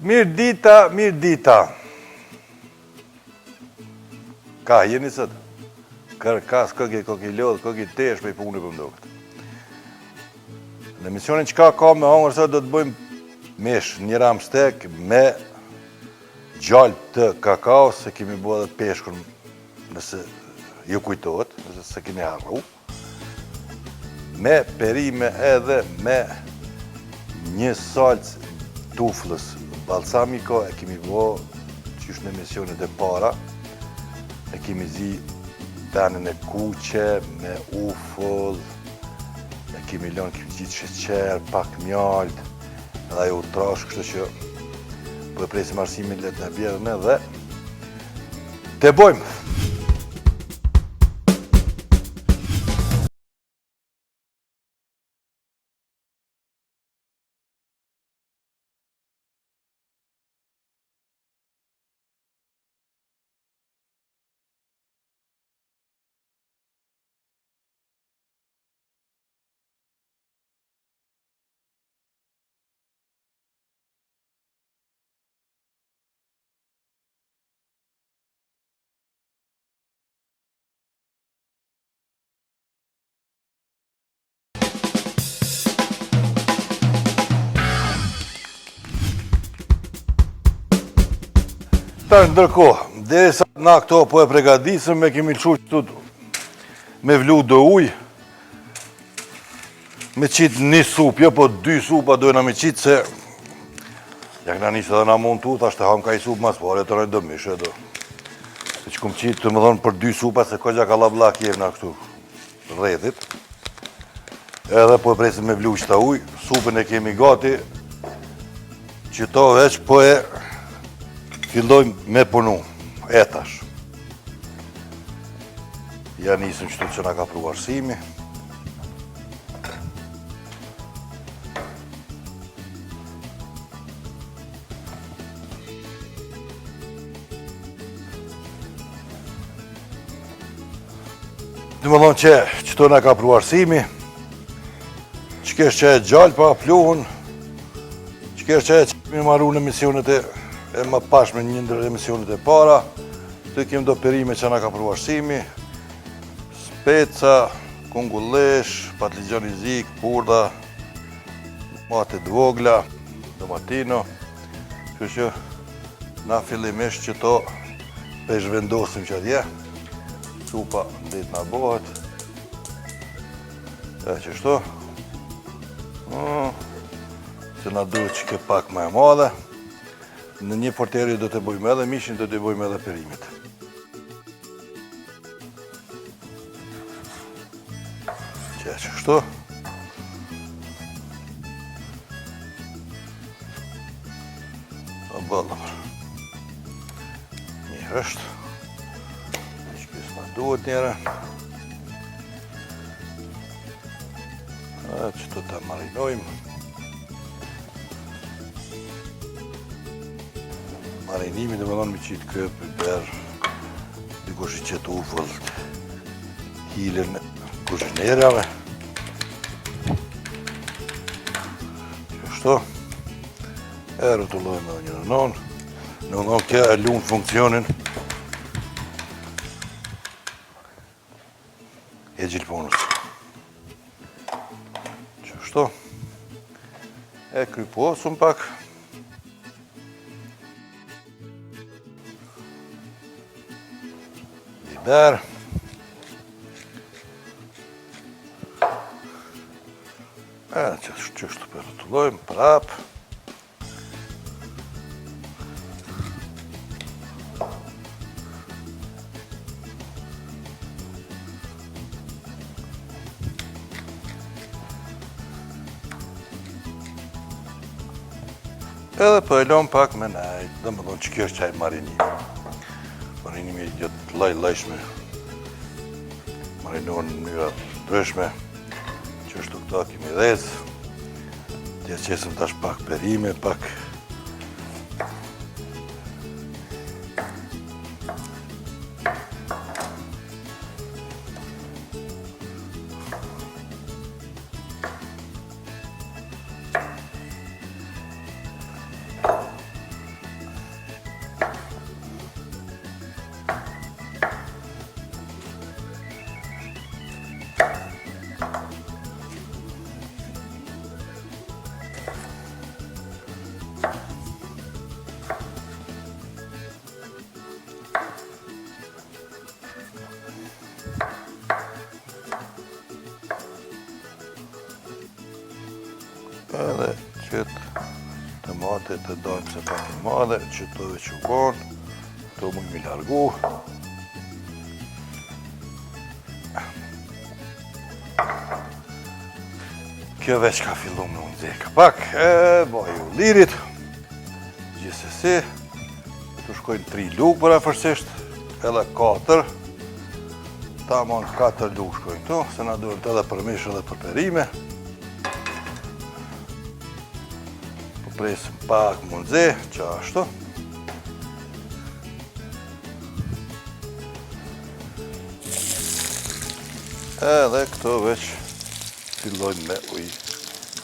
Mirë dita, mirë dita. Ka jeni sot? Kërkas, këki, koki lodhë, koki tesh prej pune për po më Në emisionin çka ka me hongër sot do të bëjmë mish një rump steak me gjalpë të kakaos, se kemi bo edhe peshkun nëse ju kujtohet, nëse s'e keni harru. Me perime edhe me një salcë tuflës balsamiko e kemi bo qysh në emisionet e para e kemi zi penën e kuqe me ufull e kemi lënë kemi qitë sheqer, pak mjalt edhe ajo u trash kështu që po e presim Arsimin le të na bjerë ne dhe të bojmë Tash ndërkohë, derisa na këto po e pregadisëm, e kemi lëshu qëtu me vlu do ujë, Me qitë një supë, jo po dy supa dojna me qitë se ja këna nisë edhe na mund tu, tash të hamë ka i supë mas pare, të rëjnë do mishë, do. E që kum qitë të më thonë për dy supa, se kogja kallabllak jevna këtu rrethit. Edhe po e presim me vlu qëta ujë, supën e kemi gati, qëto veç po e fillojmë me punu, e tash. Ja nisëm qëtu që na ka pru Arsimi. Domethonë që qëto na ka pru Arsimi, që kesh që e gjallë pa pluhun, që kesh që e që kemi maru në emisionet e, e mëparshme një ndër emisionet e para, Këtu kemi do perime që na ka pru Arsimi, speca, kungullesh, patligjon i zi, purda, domate të vogla, domatino, kështu që na fillimisht qëto pe zhvendosim që atje, supa dhe të na bohet, e qështu, mm, se na duhet që ke pak më e madhe, Në një forteri do të bëjmë edhe mishin, do të bëjmë edhe perimet. Që e qështu. A bëllë. Mirë është. Që kjo s'ma duhet njëherë. E që të të marinojmë. Marinimi domethonë me qitë kryp, biber, dikush i qet ufull, hilen kuzhinerave. Qështu, e rrotullojmë edhe njërën anë, domethonë kjo e lunë funksionin e gjilponës. Qështu, e kryposëm pak. Biber. E, qështu po e rrotullojmë, prapë. Edhe po e lëmë pak me nejt, domethonë që kjo është qaj marinimi. Marinimi janë të lloj-llojshme, marinohen në mënyra të ndryshme, qështu këta kemi dhezë, T'ia qesim tash pak perime, pak... Edhe qëtë tomate të dojmë se pak i madhe, që të dhe që konë, të mujmë mi largu. Kjo veç ka fillu me u nxe ka pak, e, vaji ullirit, gjithsesi, të shkojnë tri lugë përafërsisht, edhe katër, tamon katër lugë shkojnë këtu, se na duhet edhe për mish edhe për perime. Po presim pak m'u nxe, qashtu. Edhe këto veç fillojnë me u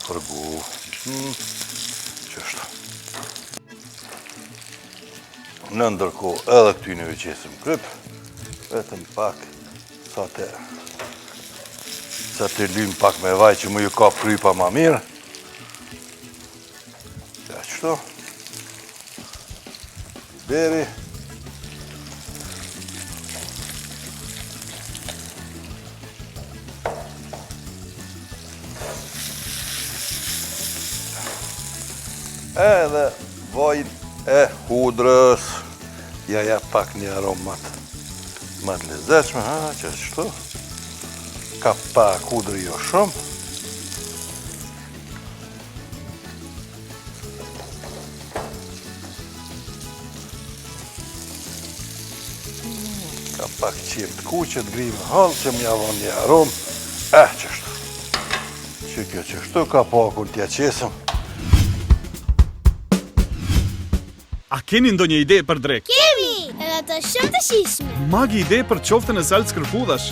fërgu. Hmm, qështu. Në ndërkohë edhe këtyne ju qesim kryp, vetëm pak sa të sa të lymë pak me vaj që me ju kap krypa ma mirë. Ja qështu. Biberi. Edhe vajin e hudrës. Ja ja pak një aromë ma të lezetshme, ha, qështu. Ka pak hudrë jo shumë. Ka pak qepë të kuqe të grime hollë që m'ja von një aromë. Eh, qështu. Që kjo qështu, kapakun t'ja qesëm. A keni ndonjë ide për drekë? Kemi! Edhe të shumë të shijshme. Magi ide për qofte në salcë kërpudhash.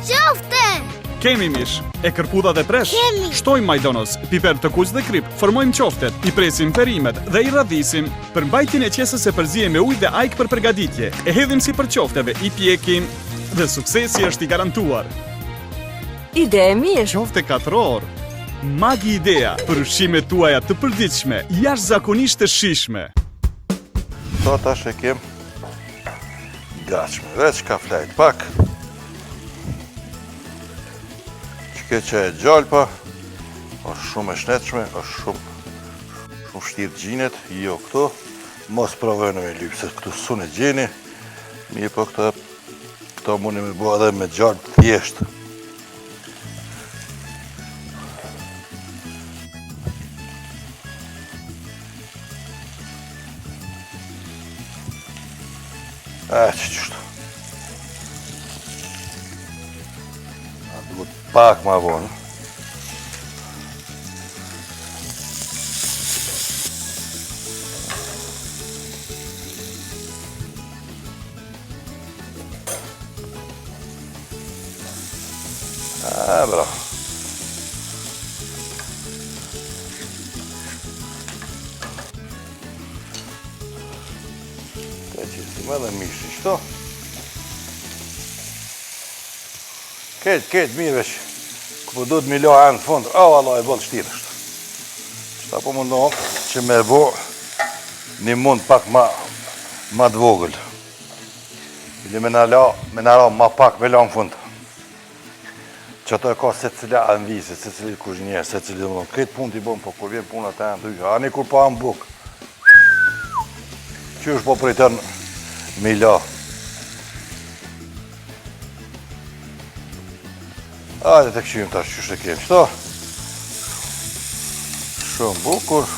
Qofte! Kemi mish, e kërpudha dhe presh. Kemi! Shtojmë majdanoz, piper të kuq dhe kripë, formojmë qoftet, i presim perimet dhe i radhisim. Përmbajtjen e qeses e përziejmë me ujë dhe ajkë për përgatitje. E hedhim sipër qofteve, i pjekim dhe suksesi është i garantuar. Ide e mirë. Qofte katror. Magi idea për ushqimet tuaja të përditshme, jashtëzakonisht të shijshme. Këto tash e kem gatshme. Veç ka flajt pak. Që kjo që e gjalpa, është shumë e shnetshme, është shumë shumë shtirë gjinet, jo këto. Mos provojnë me lypë, se këtu s'un e gjeni. Mirëpo këto Këto mundi me bo edhe me gjalpë thjesht. E, që qështu. A duhet pak ma vonë. E, bra. Të qesim edhe mishin qëto. Ketë, ketë, mirë veç. Ku po duhet mi la në fund. O, Allah, e boll shtirë është. Qëta po mundohem që me bo një mund pak ma, ma të vogël. Bile me na la, me na ra ma pak me la në fund. Që ato e ka secila anvise, secili kuzhinier, secili dhe më thonë, këtë punë t'i bon, po kur vjen puna të enë, të ani kur pa në bukë. Që është po pritën me i la. Ajde të këqyrim tash qysh e kemi qëto. Shumë bukur.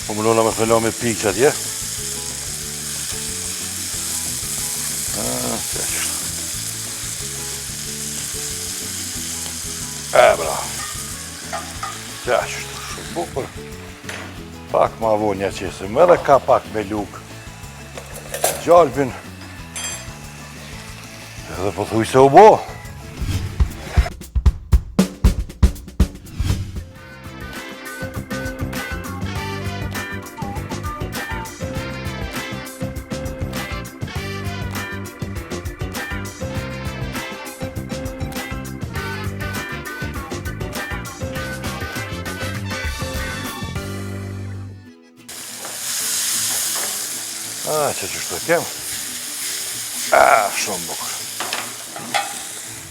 Po më lona me lo me pikë që atje. Ah, e, bra. Ja, qështu, shumë bukur. Pak ma vonë ja qesim edhe ka pak me lugë. Gjalpin. Edhe po thuj se u bo. A, që qështu e kem. A, shumë bukur.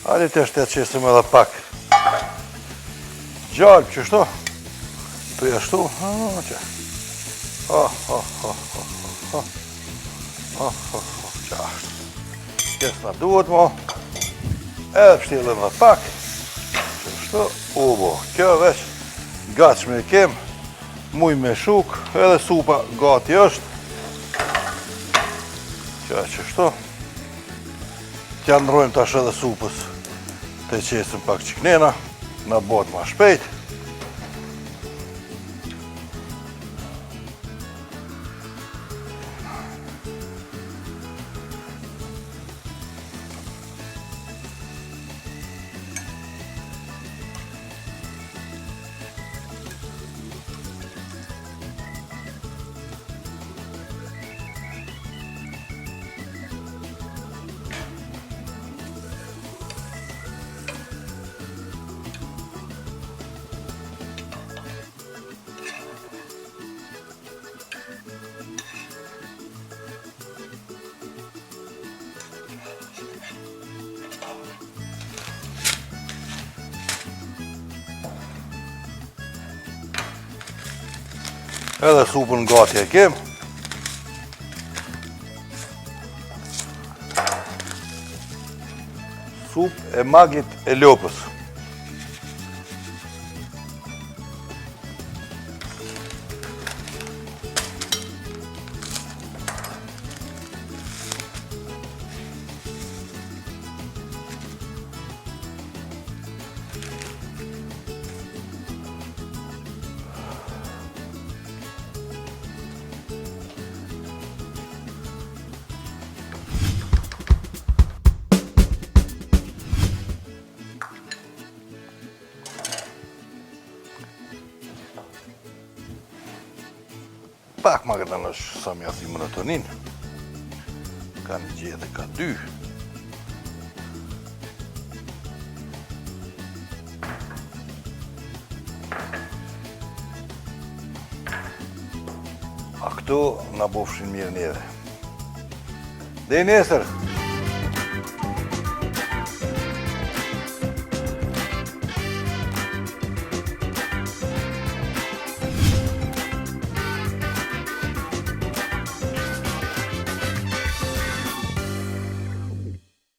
Hajde tash t'ia qesim edhe pak. Gjalpë qështu. Tu ja shtu. A, që. Ha, ha, ha, ha, ha. Ha, ha, ha, qashtu. Kjo s'na duhet mo. Edhe pështjellim edhe pak. Qështu, u bo. Kjo veç gatshme e kem. Muj me shuk, edhe supa gati është. Kjo e qështu. T'ja ndrojmë tash edhe supës. Të qesim pak qiknena, na bohet ma shpejt. Edhe supën gati e kem. Supë e magit e lopës. Pak ma këta në sa m'ja thy monotonin. Ka një gjethe, ka dy. A këto na bofshin mirë neve. Deri nesër!